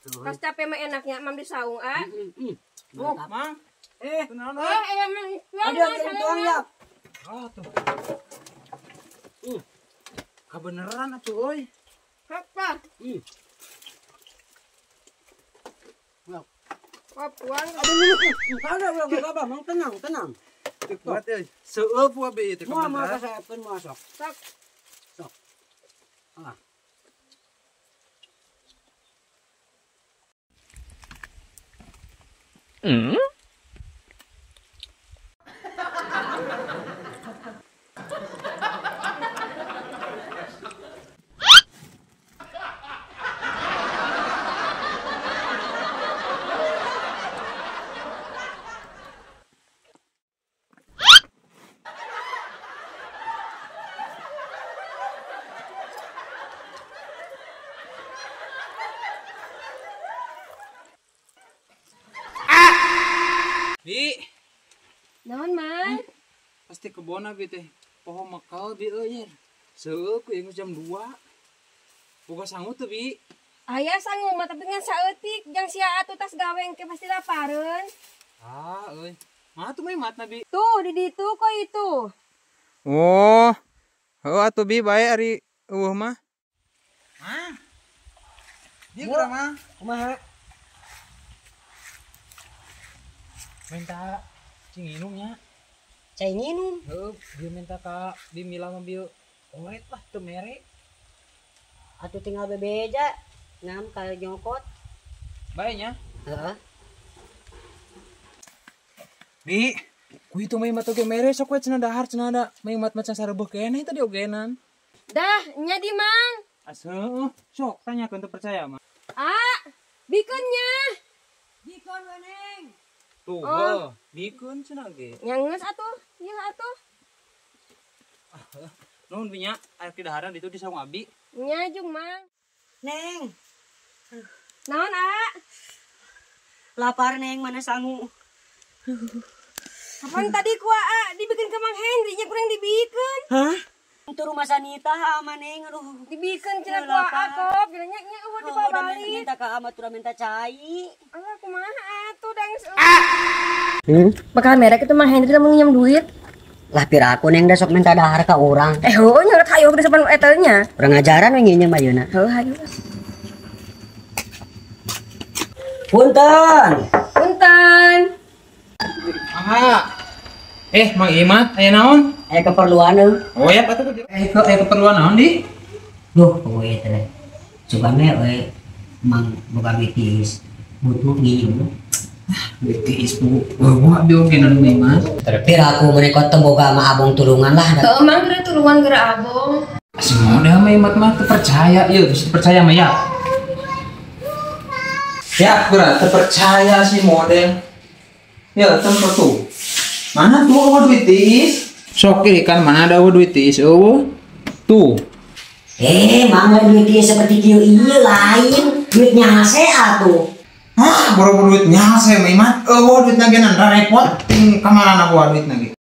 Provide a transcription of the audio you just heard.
Pas capek mah enaknya mam di saung ah. Oh, Mang. Kunaon? Ada tuang ya. Oh, tuh. Kabeneran atuh euy. Apa? Wah, puang. Aduh, ada apa, Mang, tenang, tenang. Kuat euy. Seueup wa be ieu teh Moal moal kasaepkeun moal sok. Sok. Sok. Ah. Bi. Naon, Mang? Pasti kebon abi teh. Poho mekal bi euy. Seueuh ku ieu jam 2. Boga sangu teu, Bi? Aya sangu mah tapi ngan saeutik jang sia atuh tas gawe engke pasti lapareun. Ah, euy. Mah tuh mah matna, Bi. Tuh di ditu kok itu. Oh. Heuh atuh Bi bae ari eueuh mah. Mah. Di geura mah. Kumaha? Minta cing inumnya. Cai nginum. Heuh, dia minta ka Bi Mila mah bieu oret lah teu mere. Atuh tinggal bebeja, nam ka nyokot. Bae nya. Heeh. Bi, ku itu mah mah ge mere sok we cenah dahar cenah da mah mat macan sarebeuh keneh tadi ogenan. Dah, nya di Mang. Asuh, sok tanyakeun teu percaya mah. Ah, bikeun nya. Bikeun we, Neng. Tuh, oh. Bikeun cenah ge. Nya geus atuh, ieu atuh. Nuhun Bi nya, aya daharan ditu di saung abi. Nya jung Mang. Neng. Naon, A? Lapar, Neng, mana sangu. Kapan tadi ku A dibikin ke Mang Henry nya kurang dibikin. Hah? Itu rumah Sanita ama Neng, aduh. Dibikin cenah ku A kok, bilangnya nya eueuh dibawa balik. Minta ka ama tuh minta cai. Alah kumaha atuh da geus. Bakal merek itu Mang Henry lamun nginjem duit. Lah pira aku Neng da sok minta dahar ka urang. Heueuh nya hayo geus sapan eta nya. Urang ngajaran we nginjem ayeuna. Heuh hayo. Punten. Punten. Aha. Mang Imat, aya naon? Aya keperluan euy. Oh ya, atuh. Aya keperluan naon di? Duh, euy teh. Coba we euy Mang boga duit butuh nginjem. Duit tiis bu. Wah, abi oge nu Imat. Pira aku mereka teu boga mah abong tulungan lah. Heuh, Mang geura tulungan geura abong. Semua deh mah Imat mah teu percaya ieu, geus percaya mah ya. Ya, geura teu percaya si model. Ya, tempo tuh. Mana tuh eueuh duit tiis? Sok kan mana ada eueuh duit tiis eueuh. Tuh. Mang duit tiis seperti kieu ieu lain. Duit nyase atuh. Hah, boro-boro duit nyase mah Imat. Eueuh duitna ge nan repot ting kamarana bawa duitna ge.